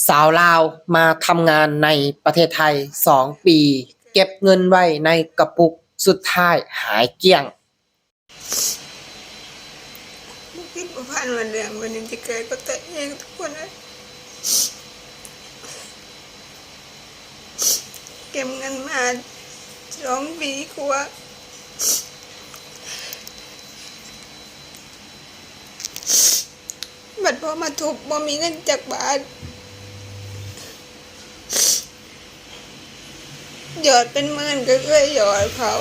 ສາວລາວມາທຳງານໃນປະເທດໄທສອງປີ ເກັບເງິນໄວ້ໃນກະປຸກ ສຸດທ້າຍຫາຍກ້ຽງ. ບໍ່ຄິດບໍ່ຝັນວ່າເລື່ອງແບບນີ້ຈະເກີດກັບຕົວເອງທຸກຄົນເອີຍ. ເກັບເງິນມາສອງປີກວ່າ ບັດພໍມາທຸບບໍ່ມີເງິນຈັກບາດ, ຢອດເປັນໝື່ນກໍເອື້ອຍຢອດເຂົາ.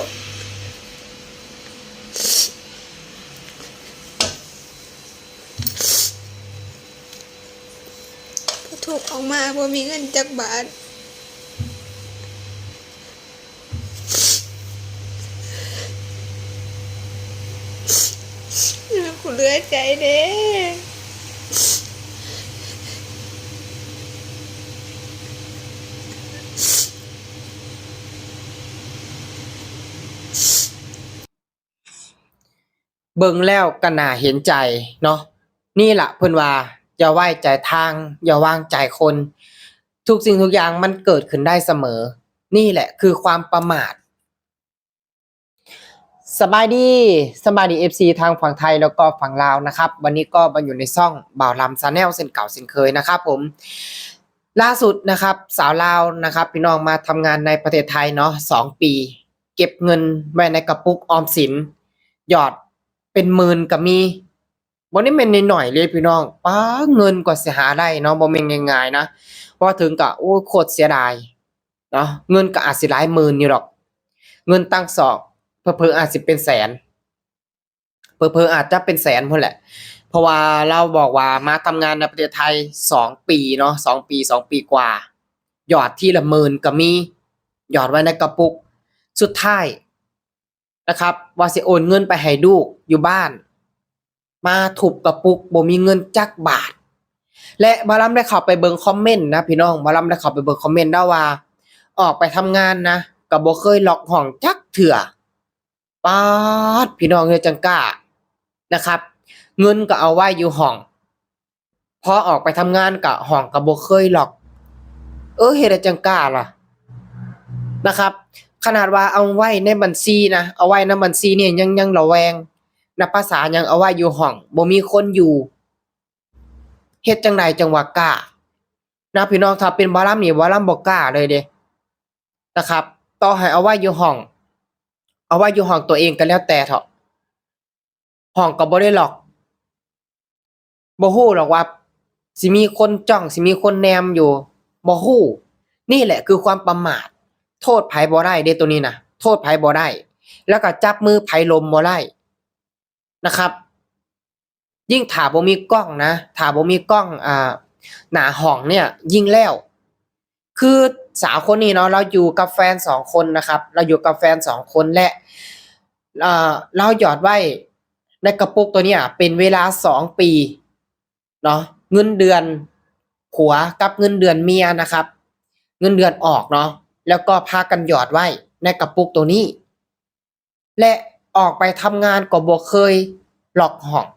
ທຸບອອກມາບໍ່ມີເງິນຈັກບາດ. ກູເຫຼືອໃຈເດ້. ເບິ່ງແລ້ວກໍໜ້າເຫັນໃຈເນາະ. ນີ້ລະເພິ່ນວ່າ ຢ່າໄວ້ໃຈທາງ, ຢ່າວາງໃຈຄົນ. ທຸກສິ່ງທຸກຢ່າງມັນເກີດຂຶ້ນໄດ້ສະເໝີ. ນີ້ແຫຼະຄືຄວາມປະໝາດ. ສະບາຍດີ, ສະບາຍດີ ເອັຟຊີ ທັງຝັ່ງໄທ ແລ້ວກໍຝັ່ງລາວນະຄັບ. ວັນນີ້ກໍມາຢູ່ໃນຊ່ອງບ່າວລຳ Channel ເຊັ່ນເກົ່າເຊັ່ນເຄີຍນະຄັບຜົມ. ລ່າສຸດນະຄັບ ສາວລາວນະຄັບ ພີ່ນ້ອງ ມາທຳງານໃນປະເທດໄທເນາະ ສອງປີ. ເກັບເງິນໄວ້ໃນກະປຸກອອມສິນ ຍອດເປັນໝື່ນກໍມີ. ບໍ່ໄດ້ແມ່ນໜ້ອຍໆເລີຍພີ່ນ້ອງ. ປ້າ ເງິນກວ່າຊິຫາໄດ້ເນາະ ບໍ່ແມ່ນງ່າຍໆນະ. ເວົ້າເຖິງກະ ໂອ້ຍ ໂຄດເສຍດາຍເນາະ. ເງິນກໍອາດຊິຫຼາຍໝື່ນຢູ່ດອກ. ເງິນຕັ້ງສອກ ເຜີໆອາດຊິເປັນແສນ. ເຜີໆອາດຈະເປັນແສນພຸ້ນແຫຼະ. ເພາະວ່າລາວບອກວ່າມາທຳງານໃນປະເທດໄທສອງປີເນາະ, ສອງປີ, ສອງປີກວ່າ. ຍອດທີລະໝື່ນກໍມີ, ຍອດໄວ້ໃນກະປຸກ. ສຸດທ້າຍນະຄັບ ວ່າຊິໂອນເງິນໄປໃຫ້ລູກຢູ່ບ້ານ, ມາທຸບກະປຸກ ບໍ່ມີເງິນຈັກບາດ. ແລະ ບ່າວລຳໄດ້ເຂົ້າໄປເບິ່ງຄອມເມັນນະພີ່ນ້ອງ, ບ່າວລຳໄດ້ເຂົ້າໄປເບິ່ງຄອມເມັນແລ້ວວ່າ ອອກໄປທຳງານນະ ກໍບໍ່ເຄີຍລັອກຫ້ອງຈັກເທື່ອ. ປາດ ພີ່ນ້ອງເອີຍ ຈັ່ງກ້ານະຄັບ. ເງິນກໍເອົາໄວ້ຢູ່ຫ້ອງ, ພໍອອກໄປທຳງານກໍຫ້ອງກໍບໍ່ເຄີຍລັອກ. ເອີ ເຮັດໃດຈັ່ງກ້າລະນະຄັບ. ຂະໜາດວ່າເອົາໄວ້ໃນບັນຊີນະ, ເອົາໄວ້ນຳບັນຊີນີ້ຍັງ, ຍັງລະແວງ, ນັບພາສາຫຍັງເອົາໄວ້ຢູ່ຫ້ອງ ບໍ່ມີຄົນຢູ່. ເຮັດຈັ່ງໃດຈັ່ງວ່າກ້ານະພີ່ນ້ອງ. ຖ້າເປັນບ່າວລຳນີ້ ບ່າວລຳບໍ່ກ້າເລີຍເດ້ນະຄັບ. ຕໍ່ໃຫ້ເອົາໄວ້ຢູ່ຫ້ອງ, ເອົາໄວ້ຢູ່ຫ້ອງຕົວເອງກໍແລ້ວແຕ່ເຖາະ, ຫ້ອງກໍບໍ່ໄດ້ລັອກ. ບໍ່ຮູ້ດອກວ່າຊິມີຄົນຈ້ອງ, ຊິມີຄົນແນມຢູ່, ບໍ່ຮູ້. ນີ້ແຫຼະຄືຄວາມປະໝາດ. ໂທດໃຜບໍ່ໄດ້ເດ້ໂຕນີ້ນະ, ໂທດໃຜບໍ່ໄດ້. ແລ້ວກໍຈັບມືໃຜລົມບໍ່ໄດ້ນະຄັບ. ຍິ່ງຖ້າບໍ່ມີກ້ອງນະ, ຖ້າບໍ່ມີກ້ອງ ອ່າ ໜ້າຫ້ອງເນີ້ຍ ຍິ່ງແລ້ວ. ຄືສາວຄົນນີ້ເນາະ, ລາວຢູ່ກັບແຟນສອງຄົນນະຄັບ, ລາວຢູ່ກັບແຟນສອງຄົນ ແລະ ເອີ ລາວຢອດໄວ້ໃນກະປຸກໂຕເນີ້ຍເປັນເວລາສອງປີເນາະ, ເງິນເດືອນຜົວກັບເງິນເດືອນເມຍນະຄັບ, ເງິນເດືອນອອກເນາະ, ແລ້ວກໍພາກັນຢອດໄວ້ໃນກະປຸກໂຕນີ້. ແລະ ອອກໄປທຳງານກໍບໍ່ເຄີຍລັອກຫ້ອງ,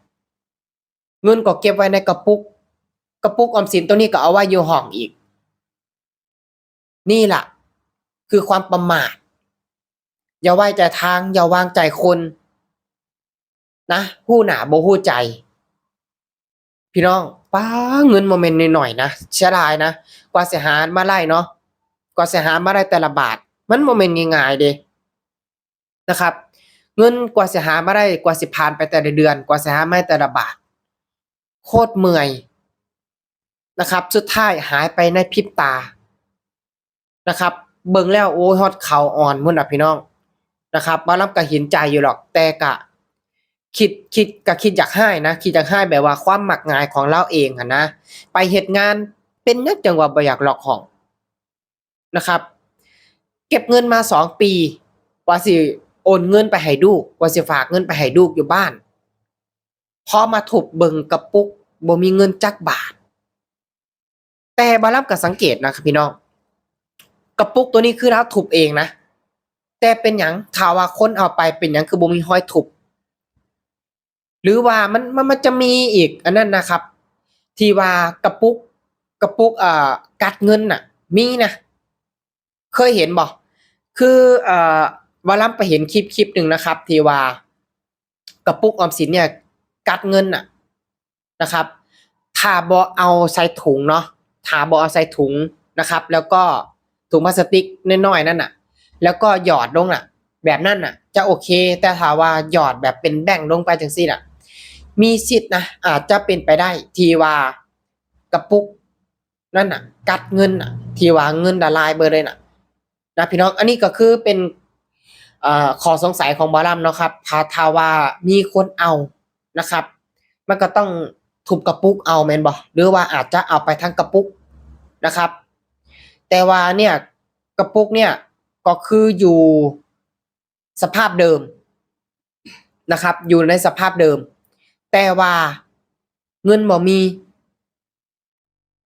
ເງິນກໍເກັບໄວ້ໃນກະປຸກ, ກະປຸກອອມສິນໂຕນີ້ກໍເອົາໄວ້ຢູ່ຫ້ອງອີກ. ນີ້ລະຄືຄວາມປະໝາດ. ຢ່າໄວ້ໃຈທາງ, ຢ່າວາງໃຈຄົນນະ, ຮູ້ໜ້າບໍ່ຮູ້ໃຈ. ພີ່ນ້ອງ ປ້າ ເງິນບໍ່ແມ່ນໜ້ອຍໆນະ, ເສຍດາຍນະ, ກວ່າຊິຫາມາໄດ້ເນາະ, ກວ່າຊິຫາມາໄດ້ແຕ່ລະບາດ ມັນບໍ່ແມ່ນງ່າຍໆເດ້ນະຄັບ. ເງິນກວ່າຊິຫາມາໄດ້, ກວ່າຊິຜ່ານໄປແຕ່ລະເດືອນ, ກວ່າຊິຫາມາໄດ້ແຕ່ລະບາດ ໂຄດເມື່ອຍນະຄັບ. ສຸດທ້າຍຫາຍໄປໃນພິບຕາ ນະຄັບ. ເບິ່ງແລ້ວ ໂອ້ຍ ຮອດເຂົ່າອ່ອນພຸ້ນນະພີ່ນ້ອງນະຄັບ. ບ່າວລຳກໍເຫັນໃຈຢູ່ດອກ, ແຕ່ກະຄິດ, ຄິດ, ກະຄິດຢາກຮ້າຍນະ, ຄິດຢາກຮ້າຍແບບວ່າຄວາມມັກງ່າຍຂອງລາວເອງຫັ້ນນະ. ໄປເຮັດງານ ເປັນຫຍັງຈັ່ງວ່າບໍ່ຢາກລັອກຫ້ອງນະຄັບ. ເກັບເງິນມາສອງປີ ວ່າຊິໂອນເງິນໄປໃຫ້ລູກ, ວ່າຊິຝາກເງິນໄປໃຫ້ລູກຢູ່ບ້ານ. ພໍມາທຸບເບິ່ງກະປຸກ ບໍ່ມີເງິນຈັກບາດ. ແຕ່ບ່າວລຳກໍສັງເກດນະຄັບພີ່ນ້ອງ, ກະປຸກໂຕນີ້ຄືລາວທຸບເອງນະ, ແຕ່ເປັນຫຍັງ ຖ້າວ່າຄົນເອົາໄປ ເປັນຫຍັງຄືບໍ່ມີຮອຍທຸບ? ຫຼືວ່າມັນ, ມັນ, ມັນຈະມີອີກອັນນັ້ນນະຄັບ ທີ່ວ່າກະປຸກ ກະປຸກ ເອີ ກັດເງິນນະ ມີນະ ເຄີຍເຫັນບໍ່? ຄື ເອີ ວາລຳໄປເຫັນຄລິບ ຄລິບໜຶ່ງນະຄັບ ທີ່ວ່າກະປຸກອອມສິນເນຍກັດເງິນນະ ນະຄັບ ຖ້າບໍ່ເອົາໃສ່ຖົງເນາະ ຖ້າບໍ່ເອົາໃສ່ຖົງນະຄັບ ແລ້ວກໍຖົງພລາສຕິກນ້ອຍໆນັ້ນນະ ແລ້ວກໍຫຍອດລົງນະ ແບບນັ້ນນະ ຈະໂອເຄ. ແຕ່ຖ້າວ່າຫຍອດແບບເປັນແບງລົງໄປຈັ່ງຊີ້ນະ ມີສິດນະ ອາດຈະເປັນໄປໄດ້ທີ່ວ່າກະປຸກນັ້ນນະ ກັດເງິນນະ ທີ່ວ່າເງິນລະລາຍເບີດເລີຍນະ ນະພີ່ນ້ອງ. ອັນນີ້ກໍຄືເປັນ ເອີ ຂໍ້ສົງໄສຂອງໝໍລຳເນາະຄັບ ຖ້າ ຖ້າວ່າມີຄົນເອົານະຄັບ ມັນກໍຕ້ອງທຸບກະປຸກເອົາແມ່ນບໍ່? ຫຼືວ່າອາດຈະເອົາໄປທັງກະປຸກນະຄັບ. ແຕ່ວ່າເນຍ ກະປຸກເນຍກໍຄືຢູ່ສະພາບເດີມນະຄັບ ຢູ່ໃນສະພາບເດີມ ແຕ່ວ່າເງິນບໍ່ມີ.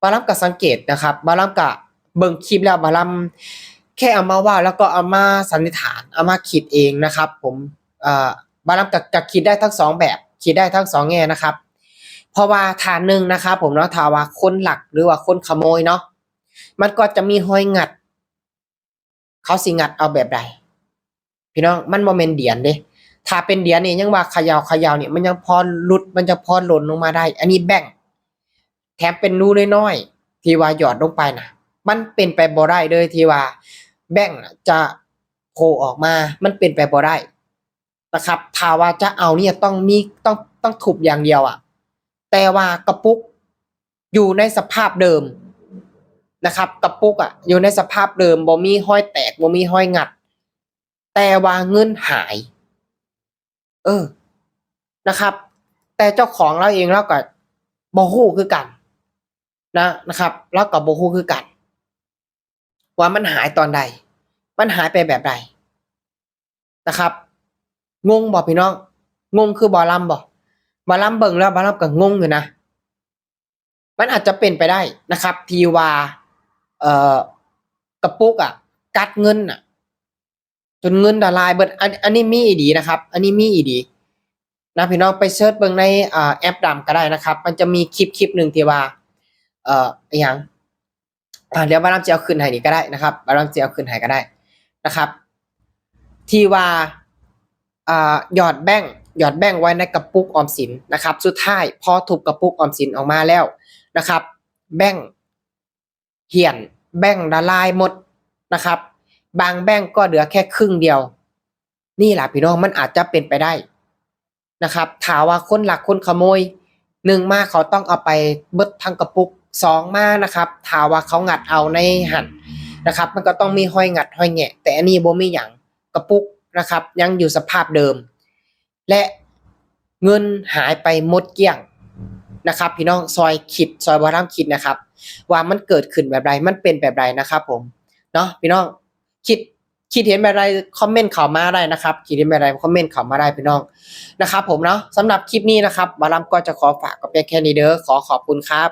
ບ່າວລຳກໍສັງເກດນະຄັບ ບ່າວລຳກໍເບິ່ງຄລິບແລ້ວ ບ່າວລຳແຄ່ເອົາມາເວົ້າ ແລ້ວກໍເອົາມາສັນນິຖານ ເອົາມາຄິດເອງນະຄັບຜົມ. ເອີ ບ່າວລຳກໍ ກໍຄິດໄດ້ທັງສອງແບບ ຄິດໄດ້ທັງສອງແງ່ນະຄັບ. ເພາະວ່າຖ້າໜຶ່ງນະຄັບຜົມເນາະ ຖ້າວ່າຄົນລັກ ຫຼືວ່າຄົນຂະໂມຍເນາະ ມັນກໍຈະມີຮອຍງັດ ເຂົາຊິງັດເອົາແບບໃດພີ່ນ້ອງ? ມັນບໍ່ແມ່ນດຽນເດ້. ຖ້າເປັນດຽນນີ້ຍັງວ່າຂະເຍົາ ຂະເຍົານີ້ ມັນຍັງພໍຫຼຸດ ມັນຍັງພໍຫຼົ່ນລົງມາໄດ້. ອັນນີ້ແບງ ແຖມເປັນຮູນ້ອຍໆ ທີ່ວ່າຫຍອດລົງໄປນະ ມັນເປັນໄປບໍ່ໄດ້ເລີຍທີ່ວ່າແບງນະຈະໂຜ່ອອກມາ ມັນເປັນໄປບໍ່ໄດ້ນະຄັບ. ຖ້າວ່າຈະເອົານີ້ຕ້ອງມີ ຕ້ອງ ຕ້ອງທຸບຢ່າງດຽວອະ. ແຕ່ວ່າກະປຸກຢູ່ໃນສະພາບເດີມນະຄັບ ກະປຸກອະຢູ່ໃນສະພາບເດີມ ບໍ່ມີຮອຍແຕກ ບໍ່ມີຮອຍງັດ ແຕ່ວ່າເງິນຫາຍ ເອີ ນະຄັບ. ແຕ່ເຈົ້າຂອງລາວເອງລາວກໍບໍ່ຮູ້ຄືກັນນະ ນະຄັບ ລາວກໍບໍ່ຮູ້ຄືກັນວ່າມັນຫາຍຕອນໃດ ມັນຫາຍໄປແບບໃດນະຄັບ. ງົງບໍ່ພີ່ນ້ອງ? ງົງຄືບ່າວລຳບໍ່? ບ່າວລຳເບິ່ງແລ້ວບ່າວລຳກໍງົງຢູ່ນະ. ມັນອາດຈະເປັນໄປໄດ້ນະຄັບ ທີ່ວ່າ ເອີ ກະປຸກອະກັດເງິນນະ ຈົນເງິນລະລາຍເບີດ. ອັນ ອັນນີ້ມີອີ່ຫຼີນະຄັບ ອັນນີ້ມີອີ່ຫຼີນະ ພີ່ນ້ອງໄປເສີດເບິ່ງໃນ ອາ ແອັບດຳກໍໄດ້ນະຄັບ. ມັນຈະມີຄລິບ ຄລິບໜຶ່ງທີ່ວ່າ ເອີ ອີ່ຫຍັງ ອາ ດຽວບ່າວລຳຊິເອົາຂຶ້ນໃຫ້ນີ້ກໍໄດ້ນະຄັບ ບ່າວລຳຊິເອົາຂຶ້ນໃຫ້ກໍໄດ້ນະຄັບ ທີ່ວ່າ ອາ ຫຍອດແບງ ຫຍອດແບງໄວ້ໃນກະປຸກອອມສິນນະຄັບ. ສຸດທ້າຍພໍທຸບກະປຸກອອມສິນອອກມາແລ້ວນະຄັບ ແບງ ຫ້ຽນ ແບງລະລາຍໝົດນະຄັບ ບາງແບງກໍເຫຼືອແຄ່ຄຶ່ງດຽວ. ນີ້ລະພີ່ນ້ອງ ມັນອາດຈະເປັນໄປໄດ້ນະຄັບ ຖ້າວ່າຄົນລັກຄົນຂະໂມຍ ໜຶ່ງມາເຂົາຕ້ອງເອົາໄປເບິດທັງກະປຸກ ສອງມານະຄັບ ຖ້າວ່າເຂົາງັດເອົາໃນຫັ້ນນະຄັບ ມັນກໍຕ້ອງມີຮອຍງັດຮອຍແງະ ແຕ່ອັນນີ້ບໍ່ມີຫຍັງ ກະປຸກນະຄັບ ຍັງຢູ່ສະພາບເດີມ ແລະ ເງິນຫາຍໄປໝົດກ້ຽງນະຄັບ ພີ່ນ້ອງຊ່ອຍຄິດ ຊ່ອຍບ່າວລຳຄິດນະຄັບ ວ່າມັນເກີດຂຶ້ນແບບໃດ ມັນເປັນແບບໃດນະຄັບຜົມເນາະ ພີ່ນ້ອງຄິດ ຄິດເຫັນແບບໃດຄອມເມັນເຂົ້າມາໄດ້ນະຄັບ ຄິດເຫັນແບບໃດຄອມເມັນເຂົ້າມາໄດ້ພີ່ນ້ອງນະຄັບຜົມເນາະ. ສຳລັບຄລິບນີ້ນະຄັບ ບ່າວລຳກໍຈະຂໍຝາກກໍພຽງແຄ່ນີ້ເດີ ຂໍຂອບຄຸນຄັບ.